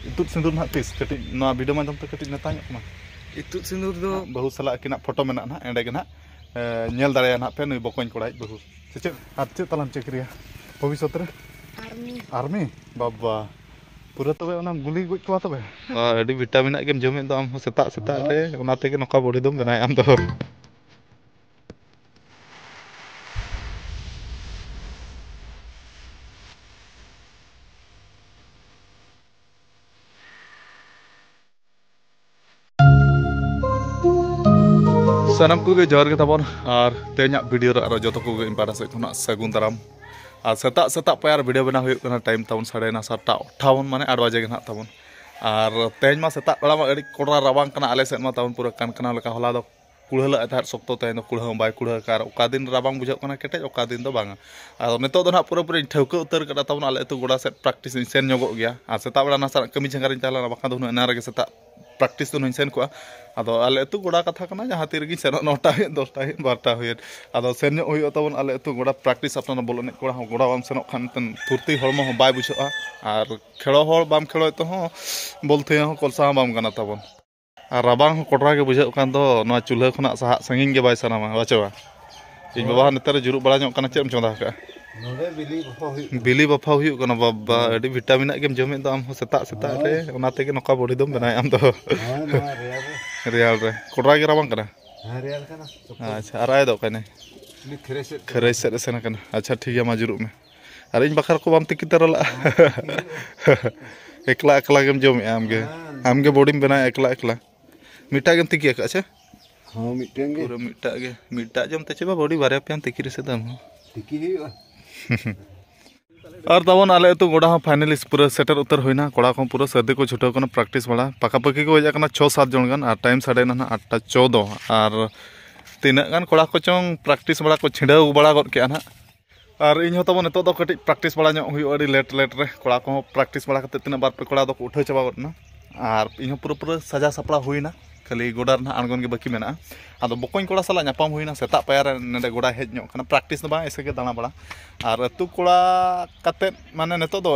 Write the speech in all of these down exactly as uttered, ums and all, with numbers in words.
ᱤᱛᱩᱫ ᱥᱤᱸᱫᱩᱨ ᱱᱟᱦᱟᱜ ᱛᱤᱥ? ᱠᱟᱹᱴᱤᱡ ᱱᱚᱣᱟ ᱵᱷᱤᱰᱤᱭᱳ ᱢᱟᱫᱽᱫᱷᱚᱢ ᱛᱮ ᱠᱟᱹᱴᱤᱡ ᱱᱮᱛᱟ ᱧᱚᱜ ᱠᱚᱢᱟ᱾ ᱤᱛᱩᱫ ᱥᱤᱸᱫᱩᱨ ᱫᱚ ᱵᱟᱹᱦᱩ ᱥᱟᱞᱟᱜ ᱟᱹᱠᱤᱱᱟᱜ ᱯᱷᱳᱴᱳ ᱢᱮᱱᱟᱜᱼᱟ ᱱᱟᱦᱟᱜ, ᱮᱸᱰᱮ ᱜᱮ ᱱᱟᱦᱟᱜ, ᱮ, ᱧᱮᱞ ᱫᱟᱲᱮᱭᱟᱜᱼᱟ ᱱᱟᱦᱟᱜ ᱯᱮ ᱱᱩᱭ ᱵᱚᱠᱚᱧ ᱠᱚᱲᱟᱭᱤᱡ ᱵᱟᱹᱦᱩ᱾ ᱥᱮ ᱪᱮᱫ? ᱟᱨ ᱪᱮᱫ ᱛᱟᱞᱟᱢ ᱪᱟᱹᱠᱨᱤᱭᱟ ᱵᱷᱚᱵᱤᱥᱥᱚᱛ ᱨᱮ? ᱟᱨᱢᱤ᱾ ᱟᱨᱢᱤ? ᱵᱟᱵᱟ, ᱯᱩᱨᱟᱹ ᱛᱚᱵᱮ ᱚᱱᱟᱢ ᱜᱩᱞᱤ ᱜᱚᱡ ᱠᱚᱣᱟ ᱛᱚᱵᱮ? ᱟᱹᱰᱤ ᱵᱷᱤᱴᱟᱢᱤᱱᱟᱜ ᱜᱮᱢ ᱡᱚᱢᱮᱫ ᱫᱚ ᱟᱢ ᱦᱚᱸ ᱥᱮᱛᱟᱜ ᱥᱮᱛᱟᱜ ᱨᱮ, ᱚᱱᱟ ᱛᱮᱜᱮ ᱱᱚᱝᱠᱟ ᱵᱚᱰᱤ ᱫᱚᱢ ᱵᱮᱱᱟᱣᱮᱫ ᱟᱢ ᱫᱚ᱾ ᱥᱟᱱᱟᱢ ᱠᱚᱜᱮ ᱡᱚᱦᱟᱨ ᱜᱮ ᱛᱟᱵᱚᱱ, ᱟᱨ ᱛᱮᱦᱮᱧᱟᱜ ᱵᱷᱤᱰᱤᱭᱳ ᱨᱮ ᱟᱨᱚ ᱡᱚᱛᱚ ᱠᱚᱜᱮ ᱤᱧ ᱯᱟᱦᱴᱟ ᱥᱮᱫ ᱠᱷᱚᱱᱟᱜ ᱥᱟᱹᱜᱩᱱ ᱫᱟᱨᱟᱢ᱾ ᱟᱨ ᱥᱮᱛᱟᱜ ᱥᱮᱛᱟᱜ ᱯᱟᱭᱟᱨ ᱵᱷᱤᱰᱤᱭᱳ ᱵᱮᱱᱟᱣ ᱦᱩᱭᱩᱜ ᱠᱟᱱᱟ, ᱴᱟᱭᱤᱢ ᱛᱟᱵᱚᱱ ᱥᱟᱲᱮ ᱱᱚ ᱥᱟᱛᱴᱟ ᱟᱴᱴᱷᱟᱣᱚᱱ, ᱢᱟᱱᱮ ᱟᱴ ᱵᱟᱡᱮ ᱜᱮ ᱱᱟᱦᱟᱜ ᱛᱟᱵᱚᱱ᱾ ᱟᱨ ᱛᱮᱦᱮᱧ ᱢᱟ ᱥᱮᱛᱟᱜ ᱵᱮᱲᱟ ᱢᱟ ᱟᱹᱰᱤ ᱠᱚᱰᱨᱟ ᱨᱟᱵᱟᱝ ᱠᱟᱱᱟ ᱟᱞᱮ ᱥᱮᱫ ᱢᱟ ᱛᱟᱵᱚᱱ, ᱯᱩᱨᱟᱹ ᱠᱟᱱᱠᱟᱱᱟᱣ ᱞᱮᱠᱟ᱾ ᱦᱚᱞᱟ ᱫᱚ ᱠᱩᱲᱦᱟᱹ ᱞᱟᱜ ᱛᱟᱦᱮᱸᱫ ᱥᱚᱠᱛᱚ, ᱛᱮᱦᱮᱧ ᱫᱚ ᱠᱩᱲᱦᱟᱹ ᱦᱚᱸ ᱵᱟᱭ ᱠᱩᱲᱦᱟᱹ ᱠᱟᱜᱼᱟ᱾ ᱟᱨ ᱚᱠᱟ ᱫᱤᱱ ᱨᱟᱵᱟᱝ ᱵᱩᱡᱷᱟᱹᱜ ᱠᱟᱱᱟ ᱠᱮᱴᱮᱡ, ᱚᱠᱟ ᱫᱤᱱ ᱫᱚ ᱵᱟᱝᱟ᱾ ᱟᱫᱚ ᱱᱤᱛᱚᱜ ᱫᱚ ᱱᱟᱦᱟᱜ ᱯᱩᱨᱟᱹᱯᱩᱨᱤᱧ ᱴᱷᱟᱹᱣᱠᱟᱹ ᱩᱛᱟᱹᱨ ᱠᱟᱫᱟ ᱛᱟᱵᱚᱱ, ᱟᱞᱮ ᱟᱹᱛᱩ ᱜᱚᱰᱟ ᱥᱮᱫ ᱯᱨᱮᱠᱴᱤᱥ ᱤᱧ ᱥᱮᱱ ᱧᱚᱜᱚᱜ ᱜᱮᱭᱟ᱾ ᱟᱨ ᱥᱮᱛᱟᱜ ᱵᱮᱲᱟ ᱱᱟᱥᱮᱱᱟᱜ ᱠᱟᱹᱢᱤ ᱡᱟᱸᱜᱟ ᱨᱤᱧ ᱛᱟᱦᱮᱸ ᱞᱮᱱᱟ, ᱵᱟᱠᱷᱟᱱ ᱫᱚ ᱦᱩᱱᱟᱹᱝ ᱮᱱᱟᱝ ᱨᱮᱜᱮ ᱥᱮᱛᱟᱜ ᱯᱨᱮᱠᱴᱤᱥ ᱫᱚ ᱦᱩᱱᱟᱹᱝ ᱥᱮᱱ ᱠᱚᱜᱼᱟ᱾ ᱟᱫᱚ ᱟᱞᱮ ᱟᱹᱛᱩ ᱜᱚᱰᱟ ᱠᱟᱛᱷᱟ ᱠᱟᱱᱟ, ᱡᱟᱦᱟᱸ ᱛᱤ ᱨᱮᱜᱮᱧ ᱥᱮᱱᱚᱜ, ᱱᱚᱴᱟ ᱦᱩᱭᱮᱱ, ᱫᱚᱥᱴᱟ ᱦᱩᱭᱮᱱ, ᱵᱟᱨᱚᱴᱟ ᱦᱩᱭᱮᱱ, ᱟᱫᱚ ᱥᱮᱱ ᱧᱚᱜ ᱦᱩᱭᱩᱜᱼᱟ ᱛᱟᱵᱚᱱ ᱟᱞᱮ ᱟᱹᱛᱩ ᱜᱚᱰᱟ ᱯᱨᱮᱠᱴᱤᱥ᱾ ᱟᱯᱱᱟᱨ ᱵᱚᱞ ᱮᱱᱮᱡ ᱠᱚᱲᱟ ᱦᱚᱸ ᱜᱚᱰᱟ ᱵᱟᱢ ᱥᱮᱱᱚᱜ ᱠᱷᱟᱱ ᱮᱱᱛᱮᱫ ᱯᱷᱩᱨᱛᱤ ᱦᱚᱲᱢᱚ ᱦᱚᱸ ᱵᱟᱭ ᱵᱩᱡᱷᱟᱹᱜᱼᱟ, ᱟᱨ ᱠᱷᱮᱲᱚ ᱦᱚᱲ ᱵᱟᱢ ᱠᱷᱮᱲᱚᱭ ᱛᱮᱦᱚᱸ ᱵᱚᱞ ᱛᱷᱤᱭᱟᱹ ᱦᱚᱸ ᱠᱚᱞᱥᱟ ᱦᱚᱸ ᱵᱟᱢ ᱜᱟᱱᱟ ᱛᱟᱵᱚᱱ᱾ ᱟᱨ ᱨᱟᱵᱟᱝ ᱦᱚᱸ ᱠᱚᱰᱨᱟ ᱜᱮ ᱵᱩᱡᱷᱟᱹᱜ ᱠᱟᱱ ᱫᱚ, ᱱᱚᱣᱟ ᱪᱩᱞᱦᱟᱹ ᱠᱷᱚᱱᱟᱜ ᱥᱟᱦᱟᱜ ᱥᱟᱺᱜᱤᱧ ᱜᱮ ᱵᱟᱭ ᱥᱟᱱᱟᱣᱟ, ᱵᱟᱪᱚᱣᱟ? ᱤᱧ ᱵᱟᱵᱟ ᱦᱚᱸ ᱱᱮᱛᱟᱨᱮ ᱡᱩᱨᱩᱜ ᱵᱟᱲᱟ ᱧᱚᱜ ᱠᱟᱱᱟ᱾ ᱪᱮᱫ ᱮᱢ ᱪᱚᱸᱫᱟ ᱟᱠᱟᱫᱼᱟ? ᱱᱚᱰᱮ ᱵᱤᱞᱤ ᱵᱟᱯᱷᱟᱣ ᱦᱩᱭᱩᱜ ᱠᱟᱱᱟ᱾ ᱵᱤᱞᱤ ᱵᱟᱯᱷᱟᱣ ᱦᱩᱭᱩᱜ ᱠᱟᱱᱟ, ᱵᱟᱵᱟ, ᱦᱮᱸ᱾ ᱟᱹᱰᱤ ᱵᱷᱤᱴᱟᱢᱤᱱᱟᱜ ᱜᱮᱢ ᱡᱚᱢᱮᱫ ᱫᱚ ᱟᱢ ᱦᱚᱸ ᱥᱮᱛᱟᱜ ᱥᱮᱛᱟᱜ ᱨᱮ, ᱦᱳᱭ᱾ ᱚᱱᱟ ᱛᱮᱜᱮ ᱱᱚᱝᱠᱟ ᱵᱚᱰᱤ ᱫᱚᱢ ᱵᱮᱱᱟᱣᱮᱫ ᱟᱢ ᱫᱚ᱾ ᱦᱳᱭ, ᱱᱚᱣᱟ ᱨᱮᱭᱟᱲ ᱨᱮ᱾ ᱨᱮᱭᱟᱲ ᱨᱮ᱾ ᱠᱚᱰᱨᱟ ᱜᱮ ᱨᱟᱵᱟᱝ ᱠᱟᱱᱟ? ᱦᱮᱸ, ᱨᱮᱭᱟᱲ ᱠᱟᱱᱟ᱾ ᱟᱪᱪᱷᱟ, ᱟᱨ ᱟᱭ ᱫᱚ ᱚᱠᱟᱭ ᱱᱟᱭ? ᱩᱱᱤ ᱠᱷᱟᱹᱨᱟᱹᱭ ᱥᱮᱫ ᱠᱷᱟᱹᱨᱟᱹᱭ ᱥᱮᱫ ᱮ ᱥᱮᱱ ᱟᱠᱟᱱᱟ᱾ ᱟᱪᱪᱷᱟ, ᱴᱷᱤᱠ ᱜᱮᱭᱟ, ᱢᱟ ᱡᱩᱨᱩᱜ ᱢᱮ᱾ ᱟᱨ ᱤᱧ ᱵᱟᱠᱷᱨᱟ ᱠᱚ ᱵᱟᱢ ᱛᱤᱠᱤ ᱛᱟᱨᱟ ᱞᱟᱜᱼᱟ? ᱮᱠᱞᱟ ᱮᱠᱞᱟ ᱜᱮᱢ ᱡᱚᱢᱮᱜᱼᱟ ᱟᱢᱜᱮ? ᱦᱮᱸ᱾ ᱟᱢᱜᱮ ᱵᱚᱰᱤᱢ ᱵᱮᱱᱟᱣᱮᱫᱼᱟ ᱮᱠᱞᱟ ᱮᱠᱞᱟ᱾ ᱢᱤᱫᱴᱟᱜ ᱜᱮᱢ ᱛᱤᱠᱤ ᱟᱠᱟᱫᱼᱟ ᱪᱮ? ᱦᱚᱸ, ᱢᱤᱫᱴᱮᱱ ᱜᱮ᱾ ᱯᱩᱨᱟᱹ ᱢᱤᱫᱴᱟᱜ ᱜᱮ, ᱢᱤᱫᱴᱟᱜ ᱡᱚᱢ ᱛᱮ ᱪᱮ ᱵᱟ, ᱵᱚᱰᱤ ᱵᱟᱨᱭᱟ ᱯᱮᱭᱟᱢ ᱛᱤᱠᱤ ᱨᱮᱥᱮ ᱫᱟᱢ ᱦᱚᱸ᱾ ᱛᱤᱠᱤ ᱦᱩᱭᱩᱜᱼᱟ᱾ ᱟᱨ ᱛᱟᱵᱚᱱ ᱟᱞᱮ ᱟᱹᱛᱩ ᱜᱚᱰᱟ ᱦᱚᱸ finally ᱯᱩᱨᱟᱹ ᱥᱮᱴᱮᱨ ᱩᱛᱟᱹᱨ ᱦᱩᱭᱱᱟ᱾ ᱠᱚᱲᱟ ᱠᱚᱦᱚᱸ ᱯᱩᱨᱟᱹ ᱥᱟᱹᱨᱫᱤ ᱠᱚ ᱪᱷᱩᱴᱟᱹᱣ ᱠᱟᱱᱟ ᱯᱨᱮᱠᱴᱤᱥ ᱵᱟᱲᱟ᱾ ᱯᱟᱠᱟᱯᱟᱠᱤ ᱠᱚ ᱦᱮᱡ ᱟᱠᱟᱱᱟ ᱪᱷᱚ ᱥᱟᱛ ᱡᱚᱱ ᱜᱟᱱ, ᱟᱨ ᱴᱟᱭᱤᱢ ᱥᱟᱰᱮᱭᱮᱱᱟ ᱱᱟᱦᱟᱜ ᱟᱴᱴᱟ ᱪᱚᱣᱫᱚ᱾ ᱟᱨ ᱛᱤᱱᱟᱹᱜ ᱜᱟᱱ ᱠᱚᱲᱟ ᱠᱚᱪᱚᱝ ᱯᱨᱮᱠᱴᱤᱥ ᱵᱟᱲᱟ ᱠᱚ ᱪᱷᱤᱰᱟᱹᱣ ᱵᱟᱲᱟ ᱜᱚᱫ ᱠᱮᱜᱼᱟ ᱱᱟᱦᱟᱜ᱾ ᱟᱨ ᱤᱧ ᱦᱚᱸ ᱛᱟᱵᱚᱱ ᱱᱤᱛᱚᱜ ᱫᱚ ᱠᱟᱹᱴᱤᱡ ᱯᱨᱮᱠᱴᱤᱥ ᱵᱟᱲᱟ ᱧᱚᱜ ᱦᱩᱭᱩᱜᱼᱟ ᱟᱹᱰᱤ ᱞᱮᱴ ᱞᱮᱴ ᱨᱮ᱾ ᱠᱚᱲᱟ ᱠᱚᱦᱚᱸ ᱯᱨᱮᱠᱴᱤᱥ ᱵᱟᱲᱟ ᱠᱟᱛᱮ ᱛᱤᱱᱟᱹᱜ ᱵᱟᱨ ᱯᱮ ᱠᱚᱲᱟ ᱫᱚᱠᱚ ᱩᱴᱷᱟᱹᱣ ᱪᱟᱵᱟ ᱜᱚᱫ ᱮᱱᱟ᱾ ᱟᱨ ᱤᱧ ᱦᱚᱸ ᱯᱩᱨᱟᱹ ᱯᱩᱨᱟᱹ ᱥᱟᱡᱟᱣ ᱥᱟᱯᱲᱟᱣ ᱦᱩᱭᱱᱟ, ᱠᱷᱟᱹᱞᱤ ᱜᱚᱰᱟ ᱨᱮᱱᱟᱜ ᱟᱬᱜᱚᱱ ᱜᱮ ᱵᱟᱹᱠᱤ ᱢᱮᱱᱟᱜᱼᱟ᱾ ᱟᱫᱚ ᱵᱚᱠᱚᱧ ᱠᱚᱲᱟ ᱥᱟᱞᱟᱜ ᱧᱟᱯᱟᱢ ᱦᱩᱭᱱᱟ ᱥᱮᱛᱟᱜ ᱯᱟᱭᱟᱨ ᱨᱮ, ᱱᱚᱰᱮ ᱜᱚᱰᱟᱭ ᱦᱮᱡ ᱧᱚᱜ ᱠᱟᱱᱟ, ᱯᱨᱮᱠᱴᱤᱥ ᱫᱚ ᱵᱟᱝ, ᱮᱭᱥᱮ ᱜᱮ ᱫᱟᱬᱟ ᱵᱟᱲᱟ᱾ ᱟᱨ ᱟᱹᱛᱩ ᱠᱚᱲᱟ ᱠᱟᱛᱮᱫ, ᱢᱟᱱᱮ, ᱱᱤᱛᱚᱜ ᱫᱚ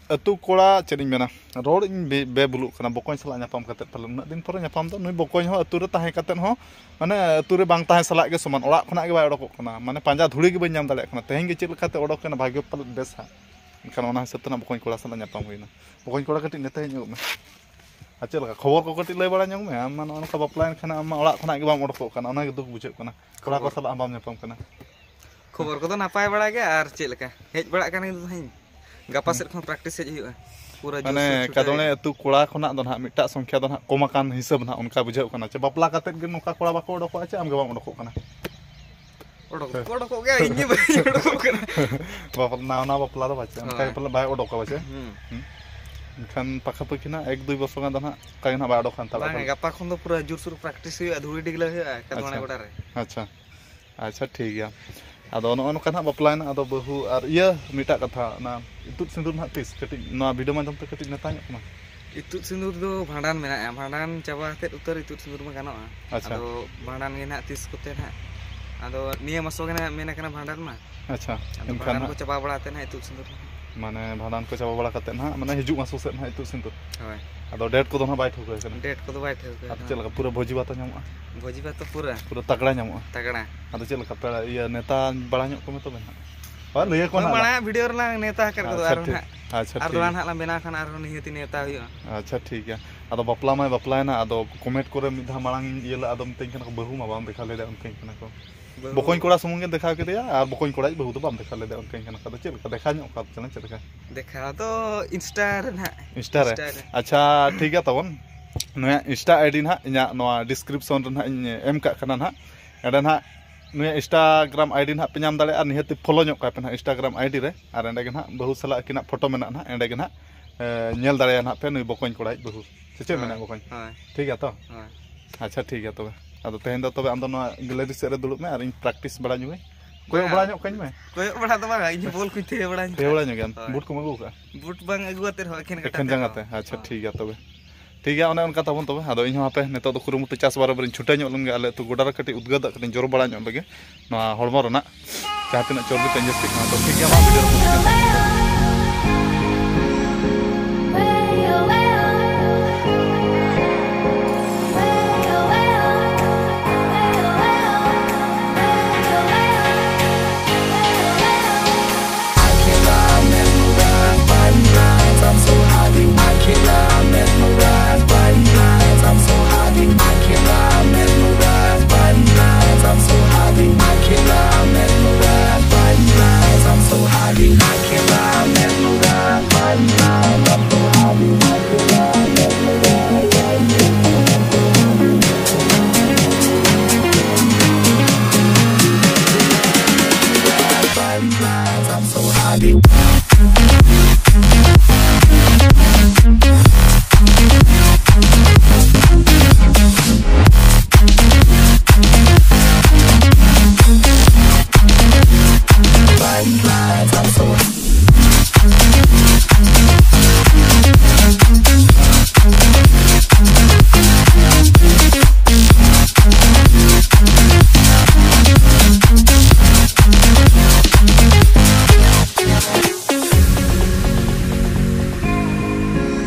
ᱟᱹᱛᱩ ᱠᱚᱲᱟ, ᱪᱮᱫ ᱤᱧ ᱢᱮᱱᱟ, ᱨᱚᱲ ᱤᱧ ᱵᱮ- ᱵᱮᱵᱩᱞᱩᱜ ᱠᱟᱱᱟ᱾ ᱵᱚᱠᱚᱧ ᱥᱟᱞᱟᱜ ᱧᱟᱯᱟᱢ ᱠᱟᱛᱮᱫ ᱯᱟᱞᱮ ᱩᱱᱟᱹᱜ ᱫᱤᱱ ᱯᱚᱨᱮ ᱧᱟᱯᱟᱢ ᱫᱚ, ᱱᱩᱭ ᱵᱚᱠᱚᱧ ᱦᱚᱸ ᱟᱹᱛᱩ ᱨᱮ ᱛᱟᱦᱮᱸ ᱠᱟᱛᱮᱫ ᱦᱚᱸ, ᱢᱟᱱᱮ, ᱟᱹᱛᱩ ᱨᱮ ᱵᱟᱝ ᱛᱟᱦᱮᱸ ᱥᱟᱞᱟᱜ ᱜᱮ ᱥᱚᱢᱟᱱ, ᱚᱲᱟᱜ ᱠᱷᱚᱱᱟᱜ ᱜᱮ ᱵᱟᱭ ᱚᱰᱚᱠᱚᱜ ᱠᱟᱱᱟ, ᱢᱟᱱᱮ, ᱯᱟᱸᱡᱟ ᱫᱷᱩᱲᱤ ᱜᱮ ᱵᱟᱹᱧ ᱧᱟᱢ ᱫᱟᱲᱮᱭᱟᱜ ᱠᱟᱱᱟ᱾ ᱛᱮᱦᱮᱧ ᱜᱮ ᱪᱮᱫ ᱞᱮᱠᱟᱛᱮ ᱚᱰᱚᱠ ᱮᱱᱟ, ᱵᱷᱟᱜᱽᱭᱚ ᱯᱟᱞᱮᱫ ᱵᱮᱥᱟ᱾ ᱮᱱᱠᱷᱟᱱ ᱚᱱᱟ ᱦᱤᱥᱟᱹᱵ ᱛᱮ ᱱᱟᱜ ᱵᱚᱠᱚᱧ ᱠᱚᱲᱟ ᱥᱟᱞᱟᱜ ᱧᱟᱯᱟᱢ ᱦᱩᱭᱱᱟ᱾ ᱵᱚᱠᱚᱧ ᱠᱚᱲᱟ, ᱠᱟᱹᱴᱤᱡ ᱱᱮᱛᱮ ᱦᱮᱡ ᱧᱚᱜᱚᱜ ᱢᱮ᱾ ᱟᱨ ᱪᱮᱫ ᱞᱮᱠᱟ ᱠᱷᱚᱵᱚᱨ ᱠᱚ ᱠᱟᱹᱴᱤᱡ ᱞᱟᱹᱭ ᱵᱟᱲᱟ ᱧᱚᱜ ᱢᱮ᱾ ᱟᱢ ᱢᱟ ᱱᱚᱜᱼᱚ ᱱᱚᱝᱠᱟ ᱵᱟᱯᱞᱟᱭᱮᱱ ᱠᱷᱟᱱ, ᱟᱢ ᱢᱟ ᱚᱲᱟᱜ ᱠᱷᱚᱱᱟᱜ ᱜᱮ ᱵᱟᱢ ᱚᱰᱚᱠᱚᱜ ᱠᱟᱱᱟ, ᱚᱱᱟ ᱜᱮ ᱫᱩᱠ ᱵᱩᱡᱷᱟᱹᱜ ᱠᱟᱱᱟ᱾ ᱠᱚᱲᱟ ᱠᱚ ᱠᱷᱚᱵᱚᱨ ᱥᱟᱞᱟᱜ ᱦᱚᱸ ᱵᱟᱢ ᱧᱟᱯᱟᱢ ᱠᱟᱱᱟ᱾ ᱠᱷᱚᱵᱚᱨ ᱠᱚᱫᱚ ᱱᱟᱯᱟᱭ ᱵᱟᱲᱟ ᱜᱮ, ᱟᱨ ᱪᱮᱫ ᱞᱮᱠᱟ? ᱦᱮᱡ ᱵᱟᱲᱟᱜ ᱠᱟᱱ ᱜᱮ ᱛᱟᱦᱮᱸᱧ᱾ ᱜᱟᱯᱟ ᱦᱩᱸ᱾ ᱥᱮᱫ ᱠᱷᱚᱱ practice ᱦᱮᱡ ᱦᱩᱭᱩᱜᱼᱟ᱾ ᱯᱩᱨᱟᱹ ᱢᱟᱱᱮ, ᱡᱳᱨᱥᱳᱨ ᱪᱷᱩᱴᱟᱹᱣ ᱠᱟᱫᱚᱬᱮ ᱦᱩᱭᱩᱜᱼᱟ᱾ ᱟᱹᱛᱩ ᱠᱚᱲᱟ ᱠᱷᱚᱱᱟᱜ ᱫᱚ ᱱᱟᱦᱟᱜ ᱢᱤᱫᱴᱟᱜ ᱥᱚᱝᱠᱷᱟ ᱫᱚ ᱱᱟᱦᱟᱜ ᱠᱚᱢ ᱟᱠᱟᱱ ᱦᱤᱥᱟᱹᱵ ᱱᱟᱦᱟᱜ ᱚᱱᱠᱟ ᱵᱩᱡᱷᱟᱹᱜ ᱠᱟᱱᱟ᱾ ᱪᱮ ᱵᱟᱯᱞᱟ ᱠᱟᱛᱮᱫ ᱜᱮ ᱱᱚᱝᱠᱟ ᱠᱚᱲᱟ ᱵᱟᱠᱚ ᱚᱰᱚᱠᱚᱜᱼᱟ, ᱪᱮ ᱟᱢ ᱜᱮ ᱵᱟᱢ ᱚᱰᱚᱠᱚᱜ ᱠᱟᱱᱟ? ᱚᱰᱚᱠ ᱫᱚᱠᱚ ᱚᱰᱚᱠᱚᱜ ᱜᱮᱭᱟ, ᱤᱧ ᱜᱮ ᱵᱟᱹᱧ ᱚᱰᱚᱠᱚᱜ ᱠᱟᱱᱟ᱾ ᱵᱟᱯᱞᱟ, ᱱᱟᱣᱟ ᱱᱟᱣᱟ ᱵᱟᱯᱞᱟ ᱫᱚ ᱵᱟᱪᱮ, ᱚᱱᱠᱟ ᱦᱳᱭ᱾ ᱜᱮ ᱯᱟᱞᱮ ᱵᱟᱭ ᱚᱰᱚᱠᱟ ᱯᱟᱪᱮ᱾ ᱦᱩᱸ᱾ ᱦᱩᱸ᱾ ᱮᱱᱠᱷᱟᱱ ᱯᱟᱠᱷᱟ ᱯᱟᱹᱠᱷᱤ ᱱᱟᱦᱟᱜ ᱮᱠ ᱫᱩᱭ ᱵᱚᱪᱷᱚᱨ ᱜᱟᱱ ᱫᱚ ᱱᱟᱦᱟᱜ ᱚᱱᱠᱟ ᱜᱮ ᱱᱟᱦᱟᱜ ᱵᱟᱭ ᱚᱰᱚᱠ ᱦᱟᱛᱟᱲᱚᱜ ᱵᱟᱝ, ᱠᱟᱱᱟ᱾ ᱜᱟᱯᱟ ᱠᱷᱚᱱ ᱫᱚ ᱯᱩᱨᱟᱹ ᱡᱳᱨᱥᱳᱨ practice ᱦᱩᱭᱩᱜᱼᱟ, ᱫᱷᱩᱲᱤ ᱰᱤᱜᱽᱞᱟᱹᱣ ᱦᱩᱭᱩᱜᱼᱟ ᱠᱟᱫᱚᱬᱮ ᱟᱪᱪᱷᱟ᱾ ᱜᱚᱰᱟ ᱨᱮ᱾ ᱟᱪᱪᱷᱟ᱾ ᱟᱪᱪᱷᱟ, ᱴᱷᱤᱠ ᱜᱮᱭᱟ᱾ ᱟᱫᱚ ᱱᱚᱜᱼᱚ ᱱᱚᱝᱠᱟ ᱱᱟᱦᱟᱜ ᱵᱟᱯᱞᱟᱭᱮᱱᱟ, ᱟᱫᱚ ᱵᱟᱹᱦᱩ ᱟᱨ ᱤᱭᱟᱹ ᱢᱤᱫᱴᱟᱜ ᱠᱟᱛᱷᱟ, ᱚᱱᱟ ᱤᱛᱩᱫ ᱥᱤᱸᱫᱩᱨ ᱱᱟᱦᱟᱜ ᱛᱤᱥ? ᱠᱟᱹᱴᱤᱡ ᱱᱚᱣᱟ video ᱢᱟᱫᱽᱫᱷᱚᱢ ᱛᱮ ᱠᱟᱹᱴᱤᱡ ᱢᱮᱛᱟ ᱧᱚᱜ ᱠᱚᱢᱟ᱾ ᱤᱛᱩᱫ ᱥᱤᱸᱫᱩᱨ ᱫᱚ ᱵᱷᱟᱸᱰᱟᱱ ᱢᱮᱱᱟᱜᱼᱟ, ᱵᱷᱟᱸᱰᱟᱱ ᱪᱟᱵᱟ ᱠᱟᱛᱮᱫ ᱩᱛᱟᱹᱨ ᱤᱛᱩᱫ ᱥᱤᱸᱫᱩᱨ ᱢᱟ ᱜᱟᱱᱚᱜᱼᱟ᱾ ᱟᱪᱪᱷᱟ᱾ ᱟᱫᱚ ᱵᱷᱟᱸᱰᱟᱱ ᱜᱮ ᱱᱟᱦᱟᱜ ᱛᱤᱥ ᱠᱚᱛᱮ ᱱᱟᱦᱟᱜ, ᱟᱫᱚ ᱱᱤᱭᱟᱹ ᱢᱟᱥ ᱜᱮ ᱱᱟᱦᱟᱜ ᱢᱮᱱ ᱟᱠᱟᱱᱟ ᱵᱷᱟᱸᱰᱟᱱ ᱢᱟ᱾ ᱟᱪᱪᱷᱟ, ᱟᱫᱚ ᱮᱱᱠᱷᱟᱱ ᱵᱷᱟᱸᱰᱟᱱ ᱠᱚ ᱱᱟᱦᱟᱜ ᱪᱟᱵᱟ ᱵᱟᱲᱟ ᱠᱟᱛᱮᱫ ᱱᱟᱦᱟᱜ ᱤᱛᱩᱫ ᱥᱤᱸᱫᱩᱨ ᱱᱟᱦᱟᱜ᱾ ᱢᱟᱱᱮ ᱵᱷᱟᱸᱰᱟᱱ ᱠᱚ ᱪᱟᱵᱟ ᱵᱟᱲᱟ ᱠᱟᱛᱮᱫ ᱱᱟᱦᱟᱜ, ᱢᱟᱱᱮ ᱦᱤᱡᱩᱜ ᱢᱟᱥ ᱥᱮᱫ ᱱᱟᱦᱟᱜ ᱤᱛᱩᱫ ᱥᱤᱸᱫᱩᱨ᱾ ᱦᱳᱭ᱾ ᱟᱫᱚ date ᱠᱚᱫᱚ ᱱᱟᱦᱟᱜ ᱵᱟᱭ ᱴᱷᱟᱹᱣᱠᱟᱹ ᱟᱠᱟᱱᱟ᱾ Date ᱠᱚᱫᱚ ᱵᱟᱭ ᱴᱷᱟᱹᱣᱠᱟᱹ ᱟᱫᱚ ᱟᱠᱟᱱᱟ᱾ ᱪᱮᱫ ᱞᱮᱠᱟ ᱯᱩᱨᱟᱹ ᱵᱷᱚᱡᱤ ᱵᱷᱟᱛ ᱧᱟᱢᱚᱜᱼᱟ? ᱵᱷᱚᱡᱤ ᱵᱷᱟᱛ ᱯᱩᱨᱟᱹ᱾ ᱯᱩᱨᱟᱹ ᱛᱟᱜᱲᱟ ᱧᱟᱢᱚᱜᱼᱟ? ᱛᱟᱜᱲᱟ᱾ ᱟᱫᱚ ᱪᱮᱫ ᱞᱮᱠᱟ ᱯᱮᱲᱟ, ᱤᱭᱟᱹ, ᱱᱮᱣᱛᱟ ᱵᱟᱲᱟ ᱧᱚᱜ ᱠᱚᱢᱮ ᱛᱚᱵᱮ ᱱᱟᱦᱟᱜ᱾ ᱦᱳᱭ, ᱞᱟᱹᱭ ᱟᱠᱚ ᱦᱳᱭ, ᱱᱟᱦᱟᱜ᱾ ᱢᱟᱲᱟᱝ video ᱨᱮᱞᱟᱝ ᱱᱮᱣᱛᱟ ᱦᱟᱠᱟᱫ ᱠᱚᱫᱚ, ᱟᱪᱪᱷᱟ, ᱟᱨᱦᱚᱸ ᱴᱷᱤᱠ᱾ ᱱᱟᱦᱟᱜ ᱟᱪᱪᱷᱟ, ᱟᱨ ᱴᱷᱤᱠ ᱫᱚᱦᱲᱟ ᱜᱮᱭᱟ᱾ ᱱᱟᱦᱟᱜ ᱞᱟᱝ ᱵᱮᱱᱟᱣ ᱠᱷᱟᱱ ᱟᱨᱦᱚᱸ ᱱᱤᱦᱟᱹᱛᱤ ᱱᱮᱣᱛᱟ ᱦᱩᱭᱩᱜᱼᱟ᱾ ᱟᱪᱪᱷᱟ, ᱴᱷᱤᱠ ᱜᱮᱭᱟ᱾ ᱟᱫᱚ ᱵᱟᱯᱞᱟ ᱢᱟᱭ ᱵᱟᱯᱞᱟᱭᱮᱱᱟ, ᱟᱫᱚ comment ᱠᱚᱨᱮ ᱢᱤᱫ ᱫᱷᱟᱣ ᱢᱟᱲᱟᱝ ᱤᱧ ᱤᱭᱟᱹ ᱞᱮᱫᱼᱟ, ᱟᱫᱚ ᱢᱤᱛᱟᱹᱧ ᱠᱟᱱᱟ ᱠᱚ, "ᱵᱟᱹᱦᱩ ᱢᱟ ᱵᱟᱢ ᱫᱮᱠᱷᱟᱣ ᱞᱮᱫᱮᱭᱟ," ᱚᱱᱠᱟᱧ ᱠᱟᱱᱟ ᱠᱚ᱾ ᱵᱟᱹᱦᱩ᱾ ᱵᱚᱠᱚᱧ ᱠᱚᱲᱟ ᱥᱩᱢᱩᱝ ᱜᱮᱢ ᱫᱮᱠᱷᱟᱣ ᱠᱮᱫᱮᱭᱟ ᱟᱨ ᱵᱚᱠᱚᱧ ᱠᱚᱲᱟᱭᱤᱡ ᱵᱟᱹᱦᱩ ᱫᱚ ᱵᱟᱢ ᱫᱮᱠᱷᱟᱣ ᱞᱮᱫᱮᱭᱟ, ᱚᱱᱠᱟᱧ ᱠᱟᱱᱟ ᱠᱚ᱾ ᱟᱫᱚ ᱪᱮᱫ ᱞᱮᱠᱟ ᱫᱮᱠᱷᱟᱣ ᱧᱚᱜ ᱠᱟᱫ ᱪᱚᱝ, ᱪᱮᱫ ᱞᱮᱠᱟ? ᱫᱮᱠᱷᱟᱣ ᱫᱚ Insta ᱨᱮ ᱱᱟᱦᱟᱜ᱾ Insta ᱨᱮ? Insta ᱨᱮ᱾ ᱟᱪᱪᱷᱟ, ᱴᱷᱤᱠ ᱜᱮᱭᱟ ᱛᱟᱵᱚᱱ᱾ ᱱᱚᱣᱟ Insta I D ᱱᱟᱦᱟᱜ ᱤᱧᱟᱹᱜ ᱱᱚᱣᱟ description ᱨᱮ ᱱᱟᱦᱟᱜ ᱤᱧ ᱮᱢ ᱠᱟᱜ ᱠᱟᱱᱟ ᱱᱟᱦᱟᱜ᱾ ᱮᱸᱰᱮ ᱱᱟᱦᱟᱜ ᱱᱩᱭᱟᱜ Instagram I D ᱱᱟᱦᱟᱜ ᱯᱮ ᱧᱟᱢ ᱫᱟᱲᱮᱭᱟᱜᱼᱟ, ᱱᱤᱦᱟᱹᱛ follow ᱧᱚᱜ ᱠᱟᱭ ᱯᱮ ᱱᱟᱦᱟᱜ Instagram I D ᱨᱮ᱾ ᱟᱨ ᱮᱸᱰᱮ ᱜᱮ ᱱᱟᱦᱟᱜ ᱵᱟᱹᱦᱩ ᱥᱟᱞᱟᱜ ᱟᱹᱠᱤᱱᱟᱜ photo ᱢᱮᱱᱟᱜᱼᱟ ᱱᱟᱦᱟᱜ, ᱮᱸᱰᱮ ᱜᱮ ᱱᱟᱦᱟᱜ, ᱮ, ᱧᱮᱞ ᱫᱟᱲᱮᱭᱟᱜᱼᱟ ᱱᱟᱦᱟᱜ ᱯᱮ ᱱᱩᱭ ᱵᱚᱠᱚᱧ ᱠᱚᱲᱟᱭᱤᱡ ᱵᱟᱹᱦᱩ᱾ ᱥᱮ ᱪᱮᱫ ᱦᱳᱭ, ᱢᱮᱱᱟᱜᱼᱟ ᱵᱚᱠᱚᱧ? ᱦᱳᱭ᱾ ᱴᱷᱤᱠ ᱜᱮᱭᱟ ᱛᱚ? ᱦᱳᱭ᱾ ᱟᱪᱪᱷᱟ, ᱴᱷᱤᱠ ᱜᱮᱭᱟ ᱛᱚᱵᱮ᱾ ᱟᱫᱚ ᱛᱮᱦᱮᱧ ᱫᱚ ᱛᱚᱵᱮ ᱟᱢ ᱫᱚ ᱱᱚᱣᱟ gallery ᱥᱮᱫ ᱨᱮ ᱫᱩᱲᱩᱵ ᱢᱮ ᱟᱨ ᱤᱧ practice ᱵᱟᱲᱟ ᱧᱚᱜᱟᱹᱧ᱾ ᱠᱚᱭᱚᱜ ᱵᱟᱝᱟ᱾ ᱵᱟᱲᱟ ᱧᱚᱜ ᱠᱟᱹᱧ ᱢᱮ᱾ ᱠᱚᱭᱚᱜ ᱵᱟᱲᱟ ᱫᱚ ᱵᱟᱝᱟ, ᱤᱧ ᱦᱚᱸ ball ᱠᱚᱧ ᱛᱷᱤᱭᱟᱹ ᱵᱟᱲᱟᱧ ᱛᱷᱤᱭᱟᱹ ᱵᱟᱲᱟ ᱧᱚᱜ ᱜᱮᱭᱟᱢ᱾ ᱦᱳᱭ᱾ Boot ᱠᱚᱢ ᱟᱹᱜᱩ ᱟᱠᱟᱫᱼᱟ? Boot ᱵᱟᱝ ᱟᱹᱜᱩ ᱟᱛᱮᱫ ᱦᱚᱸ ᱮᱠᱷᱮᱱ ᱠᱟᱴᱟ ᱮᱠᱷᱮᱱ ᱛᱮ ᱡᱟᱸᱜᱟ ᱦᱚᱸ᱾ ᱛᱮ? ᱟᱪᱪᱷᱟ, ᱦᱳᱭ᱾ ᱴᱷᱤᱠ ᱜᱮᱭᱟ ᱛᱚᱵᱮ᱾ ᱴᱷᱤᱠ ᱜᱮᱭᱟ, ᱚᱱᱮ ᱚᱱᱠᱟ ᱛᱟᱵᱚᱱ ᱛᱚᱵᱮ᱾ ᱟᱫᱚ ᱤᱧ ᱦᱚᱸ ᱦᱟᱯᱮ ᱱᱤᱛᱚᱜ ᱫᱚ ᱠᱩᱨᱩᱢᱩᱴᱩ ᱪᱟᱥ ᱵᱟᱨᱟᱵᱟᱨᱤᱧ ᱪᱷᱩᱴᱟᱹᱣ ᱧᱚᱜ ᱞᱮᱱ ᱜᱮ, ᱟᱞᱮ ᱟᱹᱛᱩ ᱜᱚᱰᱟ ᱨᱮ ᱠᱟᱹᱴᱤᱡ ᱩᱫᱽᱜᱟᱹᱨ ᱫᱟᱜ ᱠᱟᱹᱴᱤᱡ ᱡᱚᱨᱚ ᱵᱟᱲᱟ ᱧᱚᱜ ᱞᱮᱜᱮ, ᱱᱚᱣᱟ ᱦᱚᱲᱢᱚ ᱨᱮᱱᱟᱜ ᱡᱟᱦᱟᱸ ᱛᱤᱱᱟᱹᱜ ᱪᱚᱨᱵᱤ ᱛᱮ ᱡᱟᱹᱥᱛᱤᱜ ᱠᱟᱱᱟ᱾ ᱛᱚ ᱴᱷᱤᱠ ᱜᱮᱭᱟ, ᱢᱟ video ᱨᱮ